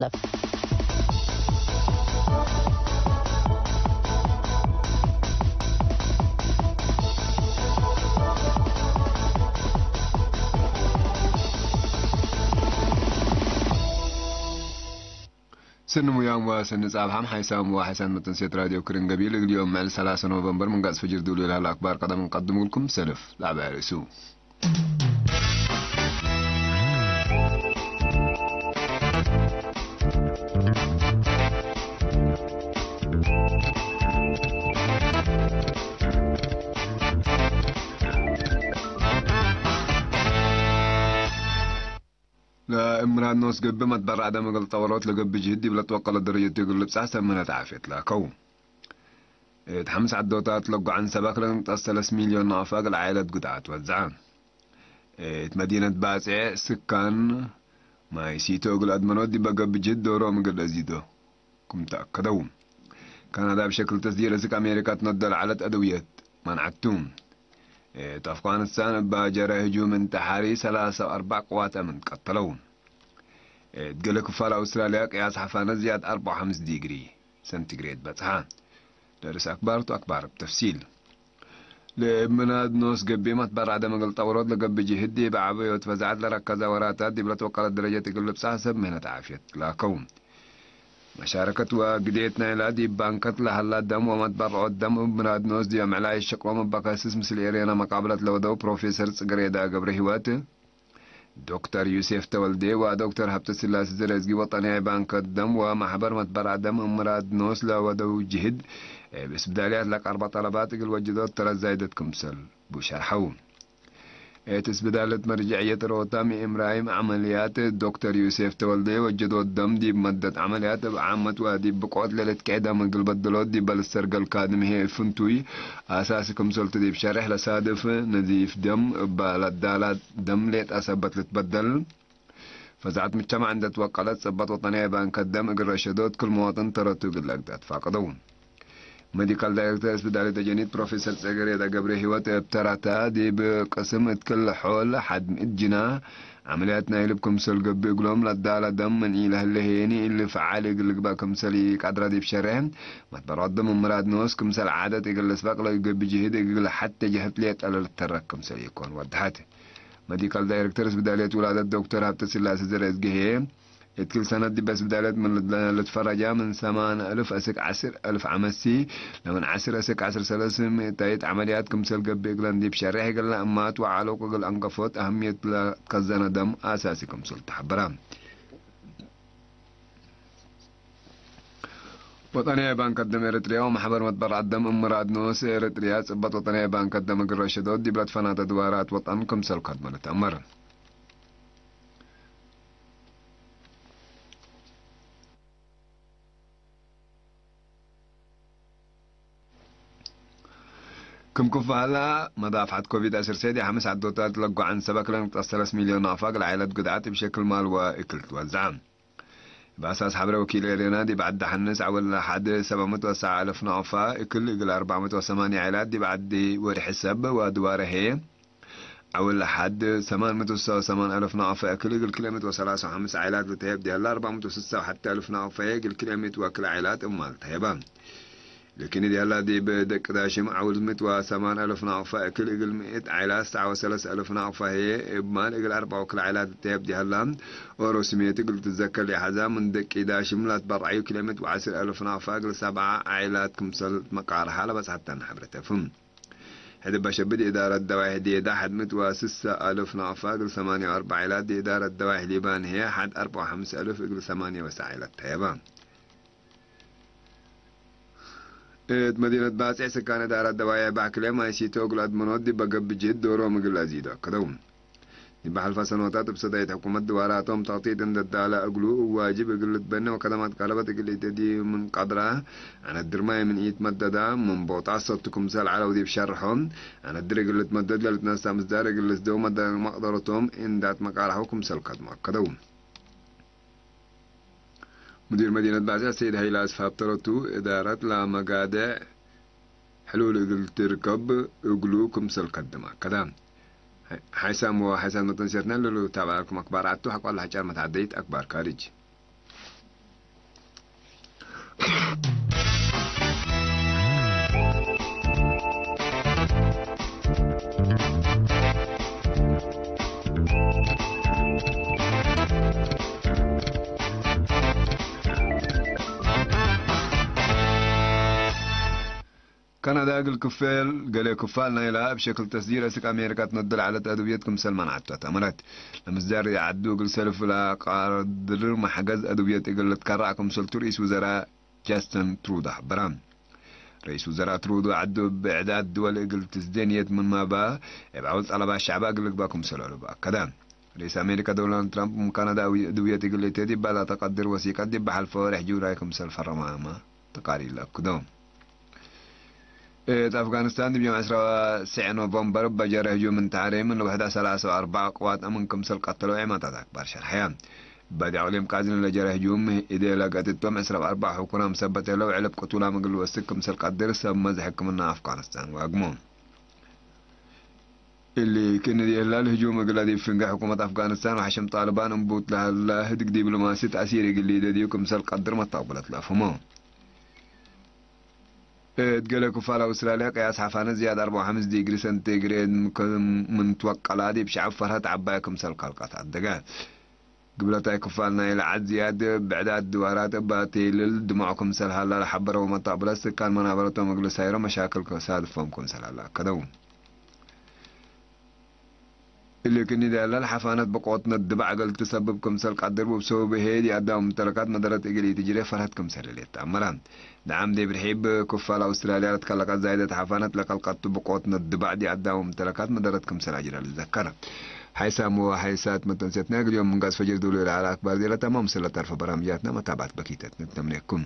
ይቐልጠፍ። ስኒ ሙያም ወስኒ ጻብሓም ሓይሳም ወሓይሳን መጠንሴት ራድዮ ክርን ገቢል እግልዮም ምዕል ሰላሳ ኖቨምበር ምንጋጽ ፍጅር ድውሉ ይልሃል ኣክባር ቀደም እንቀድሙልኩም ሰልፍ ላዕባይ ርእሱ። ለእምራን ኖስ ገብ መትበራዕ ደመ ገልጠ ወሮት ለገብ ጅህድ ይብለት ወቀለ ደረጀት የግል ልብጻ ሰምነት ዓፍየት ላከው። እት ሓምስ ዓዶታት ለጓዕን ሰበክ ለንጠስ ሰለስ ሚልዮን ናቕፋ እግል ዓይለት ጉድኣት ወዝዓ። እት መዲነት ባጽዕ ስካን ማይ ሲቶ እግል ኣድመኖት ዲበ ገብ ጅህድ ዶሮም እግል እዚዶ ክም ተኣከደው። ካናዳ ብሸክል ተስዲር እስክ ኣሜሪካ ትነዶ ለዓለት ኣደውየት ማንዓቱ። እት ኣፍጋኒስታን እባ ጀረ ህጁም እንተ ሓሪ ሰላሳ ኣርባዕ ቅዋት ኣምን ቀተለው። እት ገለ ክፋል ኣውስትራልያ ቅያስ ሓፋነት ዝያድ ኣርባዓ ሓምስ ዲግሪ ሰንቲግሬድ በጽሓ። ደርስ ኣክባር ቱ ኣክባር ብተፍሲል። ለእምናድ ኖስ ገቤ መትበራዕ ደመ ገልጠ ወሮት ለገብ ጅህድ ብዓበዮት ፈዛዓት ለረከዘ ወራታት ዲብለት ወቀለት ደረጀት እግል ልብጻ ሰብ ምህነት ዓፍየት ላከው። መሻረከት ወግዴት ናይላ ዲብ ባንከት ለሃላ ደም ወመትበርዖት ደም እብ ምናድ ኖስ ዲዮ ምዕላይ ሸቅሎም እበ ከስስ ምስል ኤርየና መቃብለት ለወደው ፕሮፌሰር ጽግሬዳ ገብረ ህይወት፣ ዶክተር ዩሴፍ ተወልዴ ወዶክተር ሃብተስላሴ ዘረዝጊ ወጠንያይ ባንከት ደም ወማሕበር መትበርዓ ደም እብ ምናድ ኖስ ለወደው ጅህድ እብ እስብዳልያት ለቀርባ ጠለባት እግል ወጅዶት ተረዛይደት ክምሰል ቡ ሸርሐው። እት እስብዳለት መርጀዕየት ሮታ ምእምራይም ዓመልያት ዶክተር ዩሴፍ ተወልደ ወጀዶ ደም ዲብ መደት ዓመልያት እብ ዓመት ወዲብ ብቆት ለልትቅዕ ደም እግል በድሎ ዲብ በልሰር ገልካ ድምሄ ፍንቱይ ኣሳሲ ክምሰልቱ ዲብ ሸርሕ ለሳድፍ ነዚፍ ደም እባ ለዳላ ደም ሌጣ ሰበት ልትበደል ፈዛዕት ምጅተማዕ እንደ ትወቀለት ጸበት ወጠንያ ባንከት ደም እግል ረሸዶት ክል መዋጥን ተረቱ እግል ለግዳት ፋቅደው። ሜዲካል ዳይሬክተር ስብዳሊ ተጀኒት ፕሮፌሰር ጸገሬዳ ገብረ ህይወት እብ ተራታ ዲብ ቅስም እት ክል ሖል ሓድ ምእት ጅና ዓመልያት ናይ ልብ ክምሰል ገብእ እግሎም ለዳላ ደም ምን ኢለህለ ሄኒ እሊ ፈዓል እግል ልግባእ ክምሰል ይቃድራ ዲብ ሸርሕ መትበራት ደም ምራድ ንወስ ክምሰል ዓደት እግል ልስበቅ ለገብእ ጅህድ እግል ሓተ ጀህት ሌጠ ለልተረክ ክምሰል ይኮን ወድሓት። ሜዲካል ዳይሬክተር ስብዳልየት ውላደት ዶክተር ሃብተ ስላሴ ዘረዝግሄ እት ክል ሰነት ዲበ ስብዳለት ምን ልትፈረጃ ምን ሰማን እልፍ እስክ ዓስር እልፍ ዓመሲ ለምን ዓስር እስክ ዓስር ሰለስ ምእታይት ዓመልያት ክምሰል ገብእ እግለን ዲብ ሸርሕ እግልና እማት ወዓሎቅ እግል አንገፎት አህምየት ለትከዘነ ደም አሳሲ ክምሰል ተሐበራ። ወጠንያ ባንክ ደም ኤርትርያ ወማሕበር መትበርዓት ደም እምራድ ንኡስ ኤርትርያ ጽበት ወጠንያ ባንክ ደም እግል ረሸዶት ዲብ ለትፈናተ ድዋራት ወጠን ክምሰል ከድመ ልትአመር። ክም ክፋላ መዳፍዓት ኮቪድ አስር ሴድ የሐምስ ዓዶታት ለጓዕን ሰበክ ለንቅጠስ ሰለስ ሚልዮን ናፋ እግል ዓይለት ጉድዓት እብ ሸክል ማል ወእክል ትወዝዓ። እብ አሳስ ሐብረ ወኪል ኤሬና ዲብ ዓዲ ሐንስ ዐወል ለሐድ ሰብዐ ምእት ወሰዓ አልፍ ናፋ እክል እግል አርባዕ ምእት ወሰማንያ ዓይላት ዲብ ዓዲ ወርሒ ሰብ ወድዋረ ሄ ዐውል ለሓድ ሰማን ምእት ወስሳ ወሰማን አልፍ ናቕፋ እክል እግል ክልኤ ምእት ወሰላሳ ወሐምስ ዓይላት ልትሀብ ዲያላ፣ አርባዕ ምእት ወስሳ ወሓደ አልፍ ናቕፋ እግል ክልኤ ምእት ወክል ዓይላት እማል ተሀባ። ልክኒ ዲያላ ዲብ ደቂ ዳሽም ዐውል ምእት ወሰማን አልፍ ናቕፋ እክል እግል ምእት ዓይላት ሰዓ ወሰለስ አልፍ ናቕፋ ህየ እማል እግል አርባዕ ወክል ዓይላት ልትሀብ ዲያላ፣ ኦሮ ስሜት እግል ትዘከር ሊሓዛ ምን ደቂ ዳሽም ላትበርዓዩ ክልኤ ምእት ወዐስር አልፍ ናቕፋ እግል ሰብዓ ዓይላት ክምሰል መቃርሓ ለበጽሐተና ሕብረተፍም። ሕድበ ሸብድ ኢዳረት ደዋይሕ ዴዳ ሓድ ምእት ወስሳ አልፍ ናቕፋ እግል ሰማንያ ወአርባዕ ኢላት፣ ዲዳረት ደዋይሕ ሊባን ህየ ሓድ አርባዕ ወሐምሳ አልፍ እግል ሰማንያ ወሰዓ ኢላት ተየባ። እት መዲነት ባጽዕ ስካን እዳረት ደዋይሕ ባሕክሌ ማይ ሲቶ እግል አድመኖት ዲበ ገብእ ጅህድ ዶሮም እግል አዚዶ አከደው። ዲብ ሐልፋ ሰኖታት እብ ሰዳይት ሕኩመት ድዋራቶም ተኽጢጥ እንደ ዳለ እግሉ፣ እብ ዋጅብ እግል ልትበነ ወከደማት ቃለበት እግል ኢተዲ ምን ቀድራ፣ አነድር ማይ ምን ኢትመደዳ፣ ምን ቦጣ ሰቱ ክምሰል ዐለው ዲብ ሸርሖም፣ አነድር እግል ልትመደድ ለልትነሳ ምስዳር እግል ልስደው መደ-፣ መቅደረቶም እንዳት መቃርሐው ክምሰል ከድሞ አከደው። ሙዲር መዲነት ባጽዕ ሰይድ ሀይለ አስፋብ ተረቱ፣ እዳረት ለመጋድዕ ሕሉል እግል ትርከብ እግሉ ክምሰል ከድም አከደ። ሓይሳም ወሓይሳን መጠን ሴርትነ ለሉ ታብዓኩም አክባር አቱ ሐቋላ ሐጫር መትዓደይት አክባር ካርጅ። ካናዳ እግል ክፈል ገሌ ክፋል ናይላ እብ ሸክል ተስዲር እስክ ኣሜሪካ ትነዱ ለዓለት ኣድውየት ክምሰል ማንዓቶ ተመረት። ለምስዳር የዓዱ እግል ሰልፍ ላቃድር ማሕገዝ ኣድውየት እግል ልትከራዕ ክምሰልቱ ርእስ ውዘራ ጃስተን ትሩዶ ሓበራ። ርእስ ውዘራ ትሩዶ ዓዱ ብዕዳድ ድወል እግል ትስደንየት ምን ማባ እብ ዓውል ጠለባ ሻዕባ እግል ልግባ ክምሰል ዕሉባ ኣከዳ። ርእስ ኣሜሪካ ዶናልድ ትራምፕ ምን ካናዳ ድውየት እግል እቴድ ይባላ ተቀድር ወሲቀት ዲባ ሓልፈ ወርሕ ጁላይ ክምሰል ፈረማማ ተቃሪለ ኣክዶ። እት ኣፍጋኒስታን ድብዮም ዕስራ ስዕ ኖቨምበር በጀረ ህጁም እንተሓሬ ምን ውሕዳ ሰላሳ ወኣርባዕ ቅዋት ኣምን ክምሰል ቀተለው ዒማታት ኣክባር ሸርሐያ። ባዲ ዕቅሊም ቃዝን ለጀረ ህጁም ኢዴ ለገጥቶም ዕስራ ወኣርባዕ ሕኩራም ሰበት የለው ዕለብ ቅቱላ ምግል ወስክ ክምሰል ቀድር ሰብ መዝ ሕክምና ኣፍጋኒስታን ዋግሞ። እሊ ክንድ የህላል ህጁም እግላ ዲብ ፍንገ ሕኩመት ኣፍጋኒስታን ወሓሸም ጣልባን እንቡት ለሃላ ህድግ ዲብሎማሲ ተእሲር እግል ደድዩ ክምሰል ቀድር መታቅብለት ለአፍህሞ። እት ገለ ክፋል ኣውስትራልያ ቅያስ ሓፋነት ዝያድ ኣርባዓ ወሓምስ ዲግሪ ሰንቲግሬድ ምን ትወቀላ ዲብ ሸዓብ ፈርሀት ዓባይ ክምሰል ካልቃት ኣደገ። ግብለታይ ክፋል ናይ ለዓድ ዝያድ ብዕዳድ ድዋራት እባ ቴልል ድማዑ ክምሰል ሃላ ለሓበረው መታቅብለት ስካን መናበረቶም እግል ሳይሮ መሻክል ከሳድፎም ክምሰል ሃላ ኣከደው። እሊ ክንዲ ዳላ ለሓፋነት ብቆት ነድባዕ እግል ትሰብብ ክምሰል ቀድር ብሰበብ ሄድ የአዳም ምተለካት መደረት እግል ኢትጅሬ ፈርሀት ክምሰል እሊ ተአመረ። ደዓም ዴብድ ሒብ ክፋል ኣውስትራልያ ለትከለቀት ዛይደት ሓፋነት ለቀልቀቱ ብቆት ነድባዕ ዲአዳም ምተለካት መደረት ክምሰል አጅራ ልዘከር። ሓይሳም ወሓይሳት መተንሴትና እግል ዮም ምንጋስ ፈጅር ድብሉ ለዓለ አክባር ዜለ ተማም ስለ ተርፈ በራምጃትና መታባት በኪተት ንተምኔኩም።